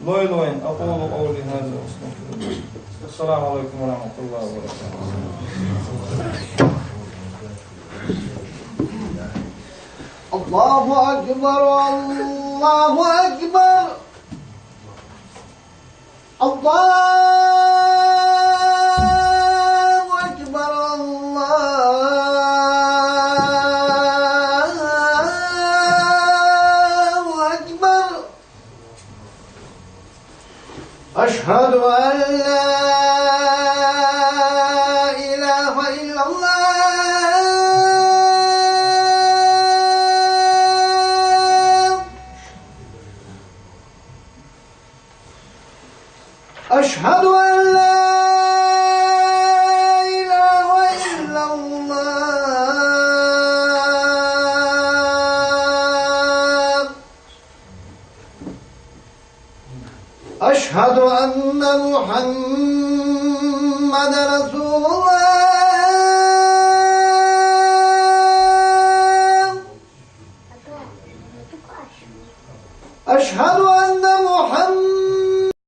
лойла вайна. أقول قولي هذا وأستغفر الله. السلام عليكم ورحمة الله وبركاته. الله أكبر، الله أكبر. الله أشهد أن لا إله إلا الله. أشهد أن محمد رسول